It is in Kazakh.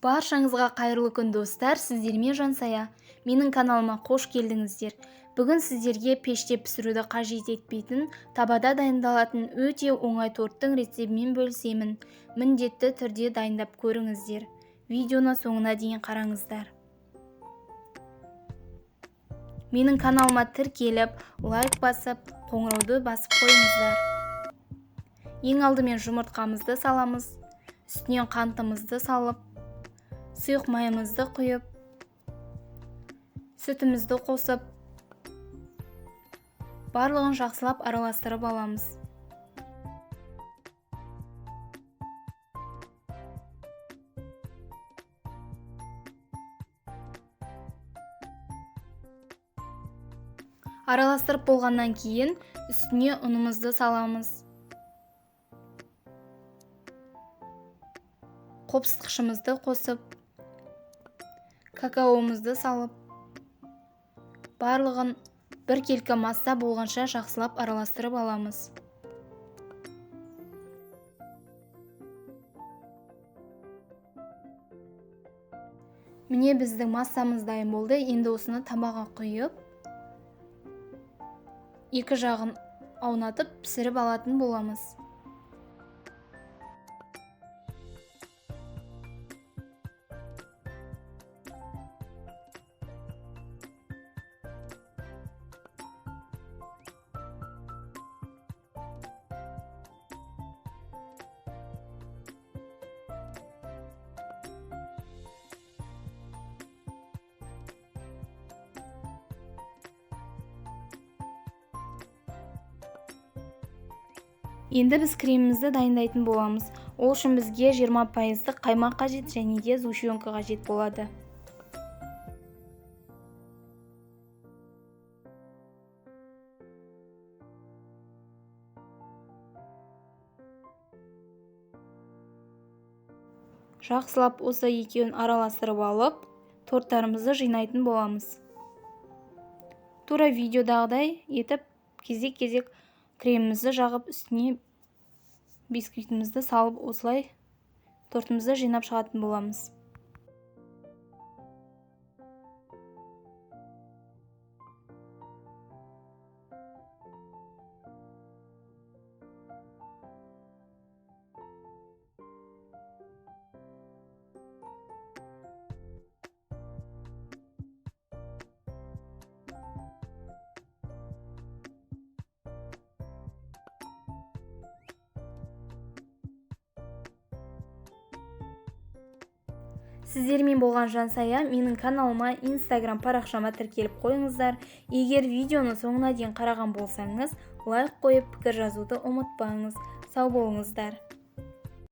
Баршаңызға қайырлы күн, достар, сіздермен Жансая. Менің каналыма қош келдіңіздер. Бүгін сіздерге пеште пісіруді қажет етпейтін, табада дайындалатын өте оңай торттың рецептімен бөлісемін. Міндетті түрде дайындап көріңіздер. Видеоны соңына дейін қараңыздар. Менің каналыма тіркеліп, лайк басып, қоңырауды басып қойыңыздар. Ең алдымен жұмыртқамызды саламыз, үстінен қантымызды салып, сұйық майымызды құйып, сүтімізді қосып, барлығын жақсылап араластырып аламыз. Араластырып болғаннан кейін үстіне ұнымызды саламыз. Қопсытқышымызды қосып, какаомызды салып, барлығын біркелкі масса болғанша жақсылап араластырып аламыз. Міне біздің массамыз дайын болды. Енді осыны табаға құйып, екі жағын аунатып пісіріп алатын боламыз. Енді біз кремімізді дайындайтын боламыз. Ол үшін бізге 20% қаймақ қажет және де сгущенка қажет болады. Жақсылап осы екеуін араластырып алып, торттарымызды жинайтын боламыз. Тура видеодағыдай етіп кезек-кезек кремімізді жағып, үстіне бисквитімізді салып, осылай тортымызды жинап шығатын боламыз. Сіздермен болған Жансая. Менің каналыма, Инстаграм парақшама тіркеліп қойыңыздар. Егер видеоны соңына дейін қараған болсаңыз, лайк қойып, пікір жазуды ұмытпаңыз. Сау болыңыздар.